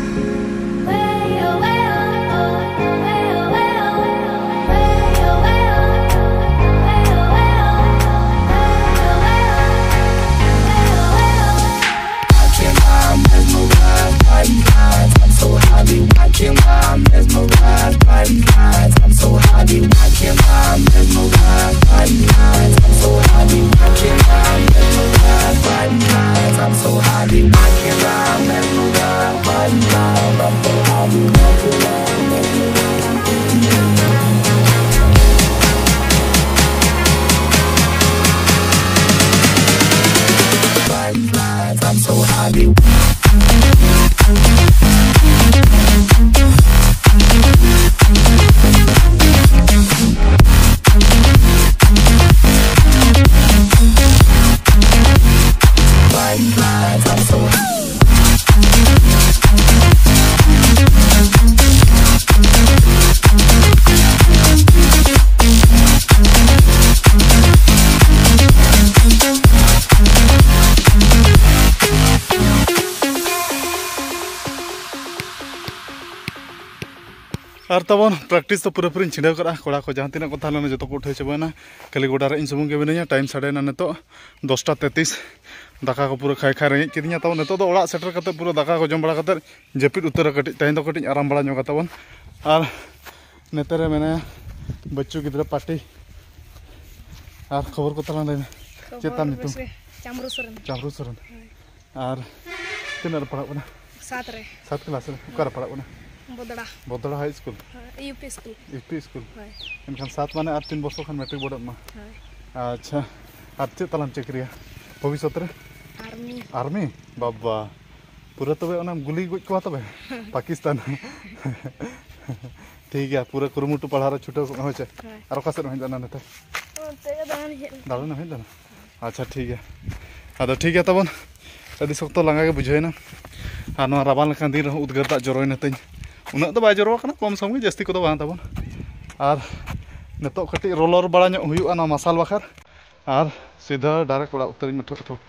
ᱟᱨ ᱛᱟᱵᱚᱱ practice ᱫᱚ ᱯᱩᱨᱟᱹᱯᱩᱨᱤᱧ ᱪᱷᱤᱰᱟᱹᱣ ᱠᱟᱜᱼᱟ᱾ ᱠᱚᱲᱟ ᱠᱚ ᱡᱟᱦᱟᱸ ᱛᱤᱱᱟᱹᱜ ᱠᱚ ᱛᱟᱦᱮᱸ ᱞᱮᱱᱟ, ᱡᱚᱛᱚ ᱠᱚ ᱩᱴᱷᱟᱹᱣ ᱪᱟᱵᱟᱭᱮᱱᱟ᱾ ᱠᱷᱟᱹᱞᱤ ᱜᱚᱰᱟ ᱨᱮ ᱤᱧ ᱥᱩᱢᱩᱝ ᱜᱮ ᱢᱤᱱᱟᱹᱧᱟ᱾ ᱴᱟᱭᱤᱢ ᱥᱟᱰᱮᱭᱮᱱᱟ ᱱᱤᱛᱚᱜ ᱫᱚᱥᱴᱟ ᱛᱮᱛᱤᱥ᱾ ᱫᱟᱠᱟ ᱠᱚ ᱯᱩᱨᱟᱹ ᱠᱷᱟᱭ ᱠᱷᱟᱭ ᱨᱮᱸᱜᱮᱡ ᱠᱤᱫᱤᱧᱟ᱾ ᱛᱟᱵᱚᱱ ᱱᱤᱛᱚᱜ ᱫᱚ ᱚᱲᱟᱜ ᱥᱮᱴᱮᱨ ᱠᱟᱛᱮ ᱯᱩᱨᱟᱹ ᱫᱟᱠᱟ ᱠᱚ ᱡᱚᱢ ᱵᱟᱲᱟ ᱠᱟᱛᱮ ᱡᱟᱹᱯᱤᱫ ᱩᱛᱟᱹᱨᱟ ᱠᱟᱹᱴᱤᱡ, ᱛᱮᱦᱮᱧ ᱫᱚ ᱠᱟᱹᱴᱤᱡ ᱟᱨᱟᱢ ᱵᱟᱲᱟ ᱧᱚᱜᱟ ᱛᱟᱵᱚᱱ᱾ ᱟᱨ ᱱᱚᱛᱮ ᱨᱮ ᱢᱮᱱᱟᱭᱟ ᱵᱟᱹᱪᱪᱩ ᱜᱤᱫᱽᱨᱟᱹ ᱯᱟᱨᱴᱤ᱾ ᱟᱨ ᱠᱷᱚᱵᱚᱨ ᱠᱚ ᱛᱟᱞᱟᱝ ᱞᱟᱹᱭ ᱢᱮ᱾ ᱪᱮᱫ ᱛᱟᱢ ᱠᱷᱚᱵᱚᱨ ᱧᱩᱛᱩᱢ? ᱵᱮᱥ ᱜᱮ᱾ ᱪᱟᱢᱨᱩ ᱥᱚᱨᱮᱱ᱾ ᱪᱟᱢᱨᱩ ᱥᱚᱨᱮᱱ᱾ ᱦᱳᱭ᱾ ᱟᱨ ᱛᱤᱱᱟᱹᱜ ᱨᱮ ᱯᱟᱲᱦᱟᱜ ᱠᱟᱱᱟ? ᱥᱟᱛ ᱨᱮ᱾ ᱥᱟᱛ ᱠᱞᱟᱥ ᱨᱮ᱾ ᱚᱠᱟ ᱨᱮ ᱯᱟᱲᱦᱟᱜ ᱠᱟᱱᱟ? ᱵᱚᱫᱲᱟ᱾ ᱵᱚᱫᱲᱟ ᱦᱟᱭ ᱥᱠᱩᱞ? ᱦᱳᱭ, U P school. U P school. ᱦᱳᱭ᱾ ᱮᱱᱠᱷᱟᱱ ᱥᱟᱛ ᱢᱟᱱᱮ ᱟᱨ ᱛᱤᱱ ᱵᱚᱪᱷᱚᱨ ᱠᱷᱟᱱ ᱢᱮᱴᱨᱤᱠ ᱵᱚᱰᱚᱜ ᱢᱟ᱾ ᱦᱳᱭ᱾ ᱟᱪᱪᱷᱟ, ᱟᱨ ᱪᱮᱫ ᱛᱟᱞᱟᱝ ᱪᱟᱹᱠᱨᱤᱭᱟ ᱵᱷᱚᱵᱤᱥᱥᱚᱛ ᱨᱮ? ᱟᱨᱢᱤ᱾ ᱟᱨᱢᱤ? ᱵᱟᱵᱟ, ᱯᱩᱨᱟᱹ ᱛᱚᱵᱮ ᱚᱱᱟᱢ ᱜᱩᱞᱤ ᱜᱚᱡ ᱠᱚᱣᱟ ᱛᱚᱵᱮ ᱯᱟᱠᱤᱥᱛᱟᱱ᱾ ᱴᱷᱤᱠ ᱜᱮᱭᱟ, ᱯᱩᱨᱟᱹ ᱠᱩᱨᱩᱢᱩᱴᱩ ᱯᱟᱲᱦᱟᱣ ᱨᱮ ᱪᱷᱩᱴᱟᱹᱣ ᱠᱚᱜ ᱢᱮ, ᱦᱳᱭ ᱥᱮ? ᱦᱳᱭ᱾ ᱟᱨ ᱚᱠᱟ ᱥᱮᱫ ᱮᱢ ᱦᱮᱡ ᱞᱮᱱᱟ ᱱᱚᱛᱮ? ᱚᱱᱛᱮ ᱜᱮ ᱫᱟᱬᱟᱱ ᱦᱮᱡ ᱞᱮᱱᱟ᱾ ᱫᱟᱬᱟᱱ ᱮᱢ ᱦᱮᱡ ᱞᱮᱱᱟ? ᱟᱪᱪᱷᱟ, ᱴᱷᱤᱠ ᱜᱮᱭᱟ᱾ ᱟᱫᱚ ᱴᱷᱤᱠ ᱜᱮᱭᱟ ᱛᱟᱵᱚᱱ, ᱟᱹᱰᱤ ᱥᱚᱠᱛᱚ ᱞᱟᱸᱜᱟ ᱜᱮ ᱵᱩᱡᱷᱟᱹᱣᱮᱱᱟ᱾ ᱟᱨ ᱱᱚᱣᱟ ᱨᱟᱵᱟᱝ ᱞᱮᱠᱟᱱ ᱫᱤᱱ ᱨᱮᱦᱚᱸ ᱩᱫᱽᱜᱟᱹᱨ ᱫᱟᱜ ᱡᱚᱨᱚᱭᱮᱱᱟ ᱛᱮᱧ᱾ ᱩᱱᱟᱹᱜ ᱫᱚ ᱵᱟᱭ ᱡᱚᱨᱚ ᱟᱠᱟᱱᱟ, ᱠᱚᱢ ᱥᱚᱢ ᱜᱮ, ᱡᱟᱹᱥᱛᱤ ᱠᱚᱫᱚ ᱵᱟᱝ ᱛᱟᱵᱚᱱ᱾ ᱟᱨ ᱱᱤᱛᱚᱜ ᱠᱟᱹᱴᱤᱡ ᱨᱚᱞᱚᱨ ᱵᱟᱲᱟ ᱧᱚᱜ ᱦᱩᱭᱩᱜᱼᱟ ᱱᱚᱣᱟ ᱢᱟᱨᱥᱟᱞ ᱵᱟᱠᱷᱟᱨ᱾ ᱟᱨ ᱥᱤᱫᱷᱟᱹ direct ᱚᱲᱟᱜ ᱩᱛᱟᱹᱨᱤᱧ ᱢᱮ ᱴᱷᱩᱠ ᱴᱷᱩᱠ᱾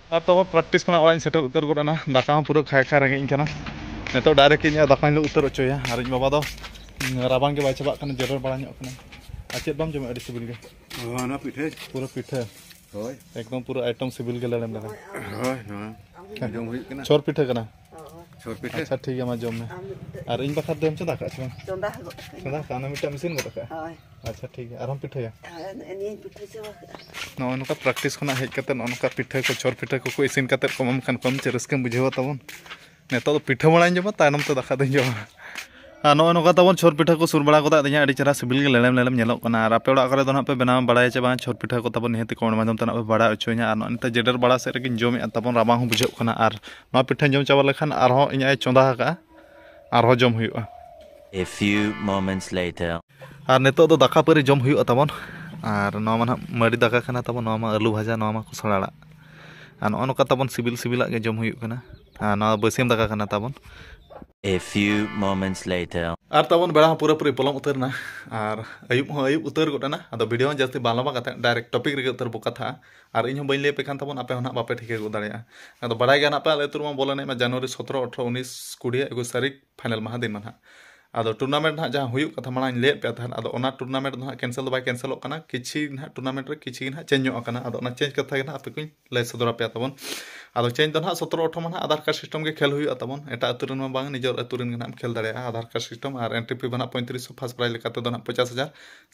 ᱟᱨ ᱛᱚᱵᱮ practice ᱠᱷᱚᱱᱟᱜ ᱚᱲᱟᱜ ᱤᱧ ᱥᱮᱴᱮᱨ ᱩᱛᱟᱹᱨ ᱜᱚᱫ ᱮᱱᱟ᱾ ᱫᱟᱠᱟ ᱦᱚᱸ ᱯᱩᱨᱟᱹ ᱠᱷᱟᱭ ᱠᱷᱟᱭ ᱨᱮᱸᱜᱮᱡ ᱤᱧ ᱠᱟᱱᱟ᱾ ᱱᱤᱛᱚᱜ direct ᱤᱧ ᱫᱟᱠᱟᱧ ᱞᱩ ᱩᱛᱟᱹᱨ ᱦᱚᱪᱚᱭᱟ᱾ ᱟᱨ ᱤᱧ ᱵᱟᱵᱟ ᱫᱚ, ᱩᱸ, ᱨᱟᱵᱟᱝ ᱜᱮ ᱵᱟᱭ ᱪᱟᱵᱟᱜ ᱠᱟᱱᱟ, ᱡᱮᱨᱮᱲ ᱵᱟᱲᱟ ᱧᱚᱜ ᱠᱟᱱᱟ᱾ ᱟᱨ ᱪᱮᱫ ᱵᱟᱢ ᱡᱚᱢᱟ? ᱟᱹᱰᱤ ᱥᱤᱵᱤᱞ ᱜᱮ᱾ ᱚᱱᱟ ᱯᱤᱴᱷᱟᱹ᱾ ᱯᱩᱨᱟᱹ ᱯᱤᱴᱷᱟᱹ᱾ ᱦᱳᱭ᱾ ᱮᱠᱫᱚᱢ ᱯᱩᱨᱟᱹ item ᱥᱤᱵᱤᱞ ᱜᱮ ᱞᱮᱲᱮᱢ ᱞᱮᱲᱮᱢ᱾ ᱦᱳᱭ, ᱱᱚᱣᱟ ᱡᱚᱢ ᱦᱩᱭᱩᱜ ᱠᱟᱱᱟ᱾ ᱪᱷᱚᱨ ᱯᱤᱴᱷᱟᱹ ᱠᱟᱱᱟ? ᱦᱳᱭ᱾ ᱪᱷᱚᱨ ᱯᱤᱴᱷᱟᱹ? ᱟᱪᱪᱷᱟ, ᱴᱷᱤᱠ ᱜᱮᱭᱟ, ᱢᱟ ᱡᱚᱢ ᱢᱮ᱾ ᱟᱨ ᱢᱤᱫᱴᱮᱡ ᱟᱨ ᱤᱧ ᱵᱟᱠᱷᱨᱟ ᱫᱚᱢ ᱪᱚᱸᱫᱟ ᱠᱟᱜᱼᱟ ᱥᱮ ᱵᱟᱝ? ᱪᱚᱸᱫᱟ ᱜᱚᱫ ᱠᱟᱜ ᱟᱹᱧ᱾ ᱪᱚᱸᱫᱟ ᱠᱟᱜᱼᱟ, ᱚᱱᱟ ᱢᱤᱫᱴᱟᱝ ᱤᱥᱤᱱ ᱜᱚᱫ ᱠᱟᱜᱼᱟ? ᱦᱳᱭ᱾ ᱟᱪᱪᱷᱟ, ᱴᱷᱤᱠ ᱜᱮᱭᱟ, ᱟᱨᱦᱚᱸᱢ ᱯᱤᱴᱷᱟᱹᱭᱟ? ᱦᱳᱭ, ᱱᱮᱜᱼᱮ ᱱᱤᱭᱟᱹᱧ ᱯᱤᱴᱷᱟᱹ ᱪᱟᱵᱟ ᱠᱟᱜᱼᱟ᱾ ᱱᱚᱜᱼᱚᱭ ᱱᱚᱝᱠᱟ practice ᱠᱷᱚᱱᱟᱜ ᱦᱮᱡ ᱠᱟᱛᱮ ᱱᱚᱜᱼᱚ ᱱᱚᱝᱠᱟ ᱯᱤᱴᱷᱟᱹ ᱠᱚ, ᱪᱷᱚᱨ ᱯᱤᱴᱷᱟᱹ ᱠᱚᱠᱚ ᱤᱥᱤᱱ ᱠᱟᱛᱮ ᱠᱚ ᱮᱢᱟᱢ ᱠᱷᱟᱱ ᱠᱚᱢ ᱪᱮᱫ ᱨᱟᱹᱥᱠᱟᱹᱢ ᱵᱩᱡᱷᱟᱹᱣᱟ ᱛᱟᱵᱚᱱ᱾ ᱱᱤᱛᱚᱜ ᱫᱚ ᱯᱤᱴᱷᱟᱹ ᱢᱟᱲᱟᱝ ᱡᱚᱢᱟ, ᱛᱟᱭᱱᱚᱢ ᱛᱮ ᱫᱟᱠᱟ ᱫᱚᱧ ᱡᱚᱢᱟ᱾ ᱟᱨ ᱱᱚᱜᱼᱚᱭ ᱱᱚᱝᱠᱟ ᱛᱟᱵᱚᱱ ᱪᱷᱚᱨ ᱯᱤᱴᱷᱟᱹ ᱠᱚ ᱥᱩᱨ ᱵᱟᱲᱟ ᱜᱚᱫ ᱟᱹᱫᱤᱧᱟ, ᱟᱹᱰᱤ ᱪᱮᱦᱨᱟ ᱥᱤᱵᱤᱞ ᱜᱮ ᱞᱮᱲᱮᱢ ᱞᱮᱲᱮᱢ ᱧᱮᱞᱚᱜ ᱠᱟᱱᱟ᱾ ᱟᱨ ᱟᱯᱮ ᱚᱲᱟᱜ ᱠᱚᱨᱮ ᱫᱚ ᱱᱟᱦᱟᱜ ᱯᱮ ᱵᱮᱱᱟᱣ ᱵᱟᱲᱟᱭᱟ ᱪᱮ ᱵᱟᱝ ᱪᱷᱚᱨ ᱯᱤᱴᱷᱟᱹ ᱠᱚ ᱛᱟᱵᱚᱱ, ᱱᱤᱦᱟᱹᱛ ᱜᱮ comment ᱢᱟᱫᱽᱫᱷᱚᱢ ᱛᱮ ᱱᱟᱦᱟᱜ ᱯᱮ ᱵᱟᱲᱟᱭ ᱦᱚᱪᱚᱧᱟ᱾ ᱟᱨ ᱱᱚᱜᱼᱚᱭ ᱱᱤᱛᱚᱜ ᱡᱮᱰᱮᱨ ᱵᱟᱲᱟ ᱥᱮᱫ ᱨᱮᱜᱮᱧ ᱡᱚᱢᱮᱫᱼᱟ ᱛᱟᱵᱚᱱ, ᱨᱟᱵᱟᱝ ᱦᱚᱸ ᱵᱩᱡᱷᱟᱹᱜ ᱠᱟᱱᱟ᱾ ᱟᱨ ᱱᱚᱣᱟ ᱯᱤᱴᱷᱟᱹᱧ ᱡᱚᱢ ᱪᱟᱵᱟ ᱞᱮᱠᱷᱟᱱ ᱟᱨᱦᱚᱸ ᱤᱧ ᱟᱭ ᱪᱚᱸᱫᱟ ᱟᱠᱟᱫᱼᱟ, ᱟᱨᱦᱚᱸ ᱡᱚᱢ ᱦᱩᱭᱩᱜᱼᱟ᱾ A few moments later. ᱟᱨ ᱱᱤᱛᱚᱜ ᱫᱚ ᱫᱟᱠᱟ ᱯᱟᱹᱨᱤ ᱡᱚᱢ ᱦᱩᱭᱩᱜᱼᱟ ᱛᱟᱵᱚᱱ᱾ ᱟᱨ ᱱᱚᱣᱟ ᱢᱟ ᱱᱟᱦᱟᱜ ᱢᱟᱹᱨᱤ ᱫᱟᱠᱟ ᱠᱟᱱᱟ ᱛᱟᱵᱚᱱ, ᱱᱚᱣᱟ ᱢᱟ ᱟᱹᱞᱩ ᱵᱷᱟᱡᱟ, ᱱᱚᱣᱟ ᱢᱟ ᱠᱚᱥᱲᱟ ᱟᱲᱟᱜ᱾ ᱟᱨ ᱱᱚᱜᱼᱚ ᱱᱚᱝᱠᱟ ᱛᱟᱵᱚᱱ ᱥᱤᱵᱤᱞ ᱥᱤᱵᱤᱞᱟᱜ ᱜᱮ ᱡᱚᱢ ᱦᱩᱭᱩᱜ ᱠᱟᱱᱟ᱾ ᱟᱨ ᱱᱚᱣᱟ ᱵᱟᱹᱥᱭᱟᱹᱢ ᱫᱟᱠᱟ ᱠᱟᱱᱟ ᱛᱟᱵᱚᱱ᱾ A few moments later. ᱟᱨ ᱛᱟᱵᱚᱱ ᱵᱮᱲᱟ ᱦᱚᱸ ᱯᱩᱨᱟᱹᱯᱩᱨᱤ ᱯᱚᱞᱚᱢ ᱩᱛᱟᱹᱨ ᱮᱱᱟ, ᱟᱨ ᱟᱹᱭᱩᱵ ᱦᱚᱸ ᱟᱹᱭᱩᱵ ᱩᱛᱟᱹᱨ ᱜᱚᱫ ᱮᱱᱟ᱾ ᱟᱫᱚ video ᱦᱚᱸ ᱡᱟᱹᱥᱛᱤ ᱵᱟᱝ ᱞᱚᱢᱵᱟ ᱠᱟᱛᱮ direct topic ᱨᱮᱜᱮ ᱩᱛᱟᱹᱨ ᱵᱚ ᱠᱟᱛᱷᱟᱜᱼᱟ᱾ ᱟᱨ ᱤᱧ ᱦᱚᱸ ᱵᱟᱹᱧ ᱞᱟᱹᱭ ᱟᱯᱮ ᱠᱷᱟᱱ ᱛᱟᱵᱚᱱ, ᱟᱯᱮ ᱦᱚᱸ ᱱᱟᱦᱟᱜ ᱵᱟᱯᱮ ᱴᱷᱤᱠᱟᱹ ᱜᱚᱫ ᱫᱟᱲᱮᱭᱟᱜᱼᱟ᱾ ᱟᱫᱚ ᱵᱟᱲᱟᱭ ᱜᱮ ᱱᱟᱦᱟᱜ ᱯᱮ, ᱟᱞᱮ ᱟᱹᱛᱩ ᱨᱮᱢᱟ ᱵᱚᱞ ᱮᱱᱮᱡ ᱢᱟ January ᱥᱚᱛᱨᱚ, ᱟᱴᱷᱨᱚ, ᱩᱱᱤᱥ, ᱠᱩᱲᱤ, ᱮᱠᱩᱥ ᱛᱟᱹᱨᱤᱠᱷ final ᱢᱟᱦᱟ ᱫᱤᱱ ᱢᱟ ᱱᱟᱦᱟᱜ᱾ ᱟᱫᱚ ᱴᱩᱨᱱᱟᱢᱮᱱᱴ ᱱᱟᱦᱟᱜ ᱡᱟᱦᱟᱸ ᱦᱩᱭᱩᱜ ᱠᱟᱛᱷᱟ ᱢᱟᱲᱟᱝ ᱤᱧ ᱞᱟᱹᱭᱟᱫ ᱯᱮᱭᱟ ᱛᱟᱦᱮᱸᱫ, ᱟᱫᱚ ᱚᱱᱟ ᱴᱩᱨᱱᱟᱢᱮᱱᱴ ᱫᱚ ᱱᱟᱦᱟᱜ ᱠᱮᱱᱥᱮᱞ ᱫᱚ ᱵᱟᱭ ᱠᱮᱱᱥᱮᱞᱚᱜ ᱠᱟᱱᱟ, ᱠᱤᱪᱷᱤ ᱱᱟᱦᱟᱜ ᱴᱩᱨᱱᱟᱢᱮᱱᱴ ᱨᱮ ᱠᱤᱪᱷᱤ ᱜᱮ ᱱᱟᱦᱟᱜ ᱪᱮᱧᱡᱽ ᱧᱚᱜ ᱟᱠᱟᱱᱟ᱾ ᱟᱫᱚ ᱚᱱᱟ ᱪᱮᱧᱡᱽ ᱠᱟᱛᱷᱟ ᱜᱮ ᱱᱟᱦᱟᱜ ᱟᱯᱮ ᱠᱚᱧ ᱞᱟᱹᱭ ᱥᱚᱫᱚᱨ ᱟᱯᱮᱭᱟ ᱛᱟᱵᱚᱱ᱾ ᱟᱫᱚ ᱪᱮᱧᱡᱽ ᱫᱚ ᱱᱟᱦᱟᱜ ᱥᱚᱛᱨᱚ ᱟᱴᱷᱨᱚ ᱢᱟ ᱱᱟᱦᱟᱜ ᱟᱫᱷᱟᱨ ᱠᱟᱨᱰ ᱥᱤᱥᱴᱮᱢ ᱜᱮ ᱠᱷᱮᱞ ᱦᱩᱭᱩᱜᱼᱟ ᱛᱟᱵᱚᱱ, ᱮᱴᱟᱜ ᱟᱹᱛᱩ ᱨᱮᱱ ᱢᱟ ᱵᱟᱝ, ᱱᱤᱡᱮᱨ ᱟᱹᱛᱩ ᱨᱮᱱ ᱜᱮ ᱱᱟᱦᱟᱜ ᱮᱢ ᱠᱷᱮᱞ ᱫᱟᱲᱮᱭᱟᱜᱼᱟ᱾ ᱟᱫᱷᱟᱨ ᱠᱟᱨᱰ ᱥᱤᱥᱴᱮᱢ ᱟᱨ ᱮᱱᱴᱨᱤ ᱯᱷᱤ ᱫᱚ ᱱᱟᱦᱟᱜ ᱯᱚᱸᱭᱛᱨᱤᱥ ᱥᱚ, ᱯᱷᱟᱨᱥᱴ ᱯᱨᱟᱭᱤᱡᱽ ᱞᱮᱠᱟᱛᱮ ᱫᱚ ᱱᱟᱦᱟᱜ ᱯᱚᱧᱪᱟᱥ ᱦᱟᱡᱟᱨ,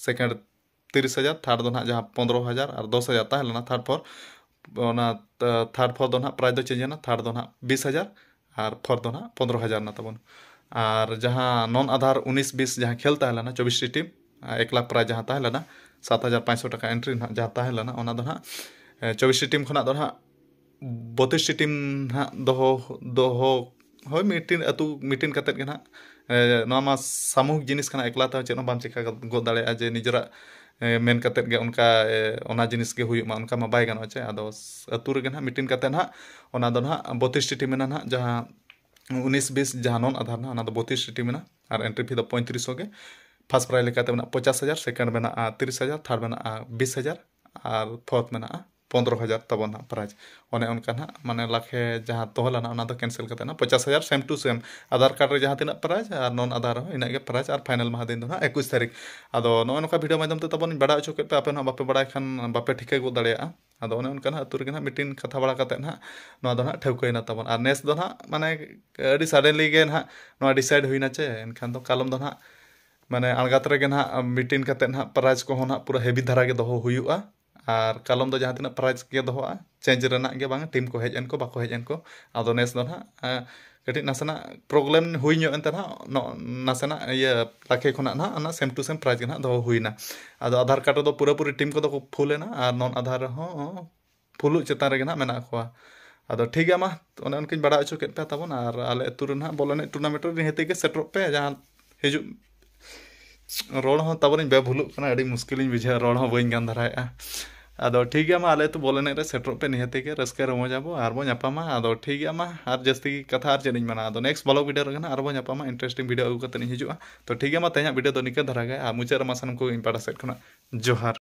ᱥᱮᱠᱮᱱᱰ ᱛᱤᱨᱤᱥ ᱦᱟᱡᱟᱨ, ᱛᱷᱟᱨᱰ ᱫᱚ ᱱᱟᱦᱟᱜ ᱡᱟᱦᱟᱸ ᱯᱚᱱᱫᱽᱨᱚ ᱦᱟᱡᱟᱨ ᱟᱨ ᱫᱚᱥ ᱦᱟᱡᱟᱨ ᱛᱟᱦᱮᱸ ᱞᱮᱱᱟ, ᱛᱷᱟᱨᱰ ᱯᱷᱳᱨ, ᱚᱱᱟ ᱛᱷᱟᱨᱰ ᱯᱷᱳᱨ ᱫᱚ ᱱᱟᱦᱟᱜ ᱯᱨᱟᱭᱤᱡᱽ ᱫᱚ ᱪᱮᱧᱡᱽ ᱮᱱᱟ, ᱛᱷᱟᱨᱰ ᱫᱚ ᱱᱟᱦᱟᱜ ᱵᱤᱥ ᱦᱟᱡᱟᱨ ᱟᱨ ᱯᱷᱳᱨ ᱫᱚ ᱱᱟᱦᱟᱜ ᱯᱚᱱᱫᱽᱨᱚ ᱦᱟᱡᱟᱨ ᱮᱱᱟ ᱛᱟᱵᱚᱱ᱾ ᱟᱨ ᱡᱟᱦᱟᱸ ᱱᱚᱱ ᱟᱫᱷᱟᱨ ᱩᱱᱤᱥ ᱵᱤᱥ ᱡᱟᱦᱟᱸ ᱠᱷᱮᱞ ᱛᱟᱦᱮᱸ ᱞᱮᱱᱟ, ᱪᱚᱵᱵᱤᱥ ᱴᱤ ᱴᱤᱢ, ᱮᱠ ᱞᱟᱠᱷ ᱯᱨᱟᱭᱤᱡᱽ ᱡᱟᱦᱟᱸ ᱛᱟᱦᱮᱸ ᱞᱮᱱᱟ, ᱥᱟᱛ ᱦᱟᱡᱟᱨ ᱯᱟᱸᱪᱥᱚ ᱴᱟᱠᱟ ᱮᱱᱴᱨᱤ ᱱᱟᱦᱟᱜ ᱡᱟᱦᱟᱸ ᱛᱟᱦᱮᱸ ᱞᱮᱱᱟ, ᱚᱱᱟ ᱫᱚ ᱱᱟᱦᱟᱜ ᱪᱚᱵᱵᱤᱥ ᱴᱤ ᱴᱤᱢ ᱠᱷᱚᱱᱟᱜ ᱫᱚ ᱱᱟᱦᱟᱜ ᱵᱚᱛᱤᱥ ᱴᱤ ᱴᱤᱢ ᱱᱟᱦᱟᱜ ᱫᱚᱦᱚ, ᱫᱚᱦᱚ, ᱦᱳᱭ, ᱢᱤᱫᱴᱤᱱ ᱟᱹᱛᱩ ᱢᱤᱫᱴᱤᱱ ᱠᱟᱛᱮᱫ ᱜᱮ ᱱᱟᱦᱟᱜ᱾ ᱮ, ᱱᱚᱣᱟ ᱢᱟ ᱥᱟᱢᱩᱦᱤᱠ ᱡᱤᱱᱤᱥ ᱠᱟᱱᱟ, ᱮᱠᱞᱟ ᱛᱮᱦᱚᱸ ᱪᱮᱫ ᱦᱚᱸ ᱵᱟᱢ ᱪᱤᱠᱟ ᱜᱚᱫ ᱫᱟᱲᱮᱭᱟᱜᱼᱟ ᱡᱮ ᱱᱤᱡᱮᱨᱟᱜ, ᱮ, ᱢᱮᱱ ᱠᱟᱛᱮᱫ ᱜᱮ ᱚᱱᱠᱟ, ᱮ, ᱚᱱᱟ ᱡᱤᱱᱤᱥ ᱜᱮ ᱦᱩᱭᱩᱜ ᱢᱟ, ᱚᱱᱠᱟ ᱢᱟ ᱵᱟᱭ ᱜᱟᱱᱚᱜᱼᱟ ᱪᱮ᱾ ᱟᱫᱚ ᱟᱹᱛᱩ ᱨᱮᱜᱮ ᱱᱟᱦᱟᱜ ᱢᱤᱫᱴᱤᱱ ᱠᱟᱛᱮᱫ ᱱᱟᱦᱟᱜ, ᱚᱱᱟ ᱫᱚ ᱱᱟᱦᱟᱜ ᱵᱚᱛᱤᱥ ᱴᱤ ᱴᱤᱢ ᱢᱮᱱᱟᱜᱼᱟ ᱱᱟᱦᱟᱜ, ᱡᱟᱦᱟᱸ ᱩᱱᱤᱥ ᱵᱤᱥ ᱡᱟᱦᱟᱸ ᱱᱚᱱ ᱟᱫᱷᱟᱨ ᱱᱟᱦᱟᱜ, ᱚᱱᱟ ᱫᱚ ᱵᱚᱛᱤᱥ ᱴᱤ ᱴᱤᱢ ᱢᱮᱱᱟᱜᱼᱟ ᱟᱨ ᱮᱱᱴᱨᱤ ᱯᱷᱤ ᱫᱚ ᱯᱚᱸᱭᱛᱨᱤᱥ ᱥᱚ ᱜᱮ᱾ ᱯᱷᱟᱨᱥᱴ ᱯᱨᱟᱭᱤᱡᱽ ᱞᱮᱠᱟᱛᱮ ᱢᱮᱱᱟᱜᱼᱟ ᱯᱚᱧᱪᱟᱥ ᱦᱟᱡᱟᱨ, ᱥᱮᱠᱮᱱᱰ ᱢᱮᱱᱟᱜᱼᱟ ᱛᱤᱨᱤᱥ ᱦᱟᱡᱟᱨ, ᱛᱷᱟᱨᱰ ᱢᱮᱱᱟᱜᱼᱟ ᱵᱤᱥ ᱦᱟᱡᱟᱨ ᱟᱨ ᱯᱷᱳᱨᱛᱷ ᱢᱮᱱᱟᱜᱼᱟ ᱯᱚᱱᱫᱽᱨᱚ ᱦᱟᱡᱟᱨ ᱛᱟᱵᱚᱱ ᱱᱟᱦᱟᱜ ᱯᱨᱟᱭᱤᱡᱽ᱾ ᱚᱱᱮ ᱚᱱᱠᱟ ᱱᱟᱦᱟᱜ, ᱢᱟᱱᱮ, ᱞᱟᱠᱷᱮ ᱡᱟᱦᱟᱸ ᱫᱚᱦᱚ ᱞᱮᱱᱟ, ᱚᱱᱟ ᱫᱚ ᱠᱮᱱᱥᱮᱞ ᱠᱟᱛᱮ ᱱᱟᱦᱟᱜ ᱯᱚᱧᱪᱟᱥ ᱦᱟᱡᱟᱨ, ᱥᱮᱢ ᱴᱩ ᱥᱮᱢ, ᱟᱫᱷᱟᱨ ᱠᱟᱨᱰ ᱨᱮ ᱡᱟᱦᱟᱸ ᱛᱤᱱᱟᱹᱜ ᱯᱨᱟᱭᱤᱡᱽ ᱟᱨ ᱱᱚᱱ ᱟᱫᱷᱟᱨ ᱨᱮᱦᱚᱸ ᱤᱱᱟᱹᱜ ᱜᱮ ᱯᱨᱟᱭᱤᱡᱽ᱾ ᱟᱨ ᱯᱷᱟᱭᱱᱟᱞ ᱢᱟᱦᱟ ᱫᱤᱱ ᱫᱚ ᱱᱟᱦᱟᱜ ᱮᱠᱩᱥ ᱛᱟᱹᱨᱤᱠᱷ᱾ ᱟᱫᱚ ᱱᱚᱜᱼᱚ ᱱᱚᱝᱠᱟ ᱵᱷᱤᱰᱤᱭᱳ ᱢᱟᱫᱽᱫᱷᱚᱢ ᱛᱮ ᱛᱟᱵᱚᱱ ᱤᱧ ᱵᱟᱲᱟᱭ ᱦᱚᱪᱚ ᱠᱮᱫ ᱯᱮ, ᱟᱯᱮ ᱱᱟᱦᱟᱜ ᱵᱟᱯᱮ ᱵᱟᱲᱟᱭ ᱠᱷᱟᱱ ᱵᱟᱯᱮ ᱴᱷᱤᱠᱟᱹ ᱜᱚᱫ ᱫᱟᱲᱮᱭᱟᱜᱼᱟ᱾ ᱟᱫᱚ ᱚᱱᱮ ᱚᱱᱠᱟ ᱱᱟᱦᱟᱜ ᱟᱹᱛᱩ ᱨᱮᱜᱮ ᱱᱟᱦᱟᱜ ᱢᱤᱫᱴᱤᱱ ᱠᱟᱛᱷᱟ ᱵᱟᱲᱟ ᱠᱟᱛᱮ ᱱᱟᱦᱟᱜ ᱱᱚᱣᱟ ᱫᱚ ᱱᱟᱦᱟᱜ ᱴᱷᱟᱹᱣᱠᱟᱹᱭᱮᱱᱟ ᱛᱟᱵᱚᱱ᱾ ᱟᱨ ᱱᱮᱥ ᱫᱚ ᱱᱟᱦᱟᱜ, ᱢᱟᱱᱮ, ᱟᱹᱰᱤ ᱥᱟᱰᱮᱱᱞᱤ ᱜᱮ ᱱᱟᱦᱟᱜ ᱱᱚᱣᱟ ᱰᱤᱥᱟᱭᱤᱰ ᱦᱩᱭᱱᱟ ᱪᱮ, ᱮᱱᱠᱷᱟᱱ ᱫᱚ ᱠᱟᱞᱚᱢ ᱫᱚ ᱱᱟᱦᱟᱜ, ᱢᱟᱱᱮ, ᱟᱬᱜᱟᱛ ᱨᱮᱜᱮ ᱱᱟᱦᱟᱜ ᱢᱤᱴᱤᱝ ᱠᱟᱛᱮ ᱱᱟᱦᱟᱜ ᱯᱨᱟᱭᱤᱡᱽ ᱠᱚᱦᱚᱸ ᱱᱟᱦᱟᱜ ᱯᱩᱨᱟᱹ ᱦᱮᱵᱤ ᱫᱷᱟᱨᱟ ᱜᱮ ᱫᱚᱦᱚ ᱦᱩᱭᱩᱜᱼᱟ᱾ ᱟᱨ ᱠᱟᱞᱚᱢ ᱫᱚ ᱡᱟᱦᱟᱸ ᱛᱤᱱᱟᱹᱜ ᱯᱨᱟᱭᱤᱡᱽ ᱜᱮ ᱫᱚᱦᱚᱜᱼᱟ, ᱪᱮᱧᱡᱽ ᱨᱮᱱᱟᱜ ᱜᱮ ᱵᱟᱝ, ᱴᱤᱢ ᱠᱚ ᱦᱮᱡ ᱮᱱ ᱠᱚ ᱵᱟᱠᱚ ᱦᱮᱡ ᱮᱱ ᱠᱚ᱾ ᱟᱫᱚ ᱱᱮᱥ ᱫᱚ ᱱᱟᱦᱟᱜ, ᱮᱸ, ᱠᱟᱹᱴᱤᱡ ᱱᱟᱥᱮᱱᱟᱜ ᱯᱨᱚᱵᱞᱮᱢ ᱦᱩᱭ ᱧᱚᱜ ᱮᱱᱛᱮ ᱱᱟᱦᱟᱜ, ᱱᱚ-, ᱱᱟᱥᱮᱱᱟᱜ ᱤᱭᱟᱹ ᱞᱟᱠᱷᱮ ᱠᱷᱚᱱᱟᱜ ᱱᱟᱦᱟᱜ ᱚᱱᱟ ᱥᱮᱢ ᱴᱩ ᱥᱮᱢ ᱯᱨᱟᱭᱤᱡᱽ ᱜᱮ ᱱᱟᱦᱟᱜ ᱫᱚᱦᱚ ᱦᱩᱭᱱᱟ᱾ ᱟᱫᱚ ᱟᱫᱷᱟᱨ ᱠᱟᱨᱰ ᱨᱮᱫᱚ ᱯᱩᱨᱟᱹᱯᱩᱨᱤ ᱴᱤᱢ ᱠᱚᱫᱚ ᱠᱚ ᱯᱷᱩᱞ ᱮᱱᱟ ᱟᱨ ᱱᱚᱱ ᱟᱫᱷᱟᱨ ᱨᱮᱦᱚᱸ ᱯᱷᱩᱞᱩᱜ ᱪᱮᱛᱟᱱ ᱨᱮᱜᱮ ᱱᱟᱦᱟᱜ ᱢᱮᱱᱟᱜ ᱠᱚᱣᱟ᱾ ᱟᱫᱚ ᱴᱷᱤᱠ ᱜᱮᱭᱟ, ᱢᱟ, ᱚᱱᱮ ᱚᱱᱠᱟᱧ ᱵᱟᱲᱟᱭ ᱦᱚᱪᱚ ᱠᱮᱫ ᱯᱮᱭᱟ ᱛᱟᱵᱚᱱ᱾ ᱟᱨ ᱟᱞᱮ ᱟᱹᱛᱩ ᱨᱮ ᱱᱟᱦᱟᱜ ᱵᱚᱞ ᱮᱱᱮᱡ ᱴᱩᱨᱱᱟᱢᱮᱱᱴ ᱨᱮ ᱱᱤᱦᱟᱹᱛᱤ ᱜᱮ ᱥᱮᱴᱮᱨᱚᱜ ᱯᱮ, ᱡᱟᱦᱟᱸ ᱦᱤᱡᱩᱜ, ᱨᱚᱲ ᱦᱚᱸ ᱛᱟᱵᱚᱱᱤᱧ ᱵᱮᱵᱷᱩᱞᱩᱜ ᱠᱟᱱᱟ, ᱟᱹᱰᱤ ᱢᱩᱥᱠᱤᱞᱤᱧ ᱵᱩᱡᱷᱟᱹᱣᱟ, ᱨᱚᱲ ᱦᱚᱸ ᱵᱟᱹᱧ ᱜᱟᱱ ᱫᱷᱟᱨᱟᱭᱮᱫᱼᱟ᱾ ᱟᱫᱚ ᱴᱷᱤᱠ ᱜᱮᱭᱟ, ᱢᱟ, ᱟᱞᱮ ᱟᱹᱛᱩ ᱵᱚᱞ ᱮᱱᱮᱡ ᱨᱮ ᱥᱮᱴᱮᱨᱚᱜ ᱯᱮ, ᱱᱤᱦᱟᱹᱛᱤ ᱜᱮ ᱨᱟᱹᱥᱠᱟᱹ ᱨᱚᱢᱚᱡᱽ ᱟᱵᱚ ᱟᱨ ᱵᱚ ᱧᱟᱯᱟᱢᱟ᱾ ᱟᱫᱚ ᱴᱷᱤᱠ ᱜᱮᱭᱟ, ᱢᱟ, ᱟᱨ ᱡᱟᱹᱥᱛᱤ ᱠᱟᱛᱷᱟ ᱟᱨ ᱪᱮᱫ ᱤᱧ ᱢᱮᱱᱟ, ᱟᱫᱚ ᱱᱮᱠᱥᱴ ᱵᱞᱚᱜ ᱵᱷᱤᱰᱤᱭᱳ ᱨᱮᱜᱮ ᱱᱟᱦᱟᱜ ᱟᱨ ᱵᱚ ᱧᱟᱯᱟᱢᱟ, ᱤᱱᱴᱟᱨᱮᱥᱴᱤᱝ ᱵᱷᱤᱰᱤᱭᱳ ᱟᱹᱜᱩ ᱠᱟᱛᱮ ᱤᱧ ᱦᱤᱡᱩᱜᱼᱟ᱾ ᱛᱚ ᱴᱷᱤᱠ ᱜᱮᱭᱟ, ᱢᱟ, ᱛᱮᱦᱮᱧᱟᱜ ᱵᱷᱤᱰᱤᱭᱳ ᱫᱚ ᱱᱤᱝᱠᱟᱹ ᱫᱷᱟᱨᱟ ᱜᱮ, ᱟᱨ ᱢᱩᱪᱟᱹᱫ ᱨᱮ ᱢᱟ ᱥᱟᱱᱟᱢ ᱠᱚ ᱤᱧ ᱯᱟᱦᱴᱟ ᱥᱮᱫ ᱠᱷᱚᱱᱟᱜ ᱡᱚᱦᱟᱨ᱾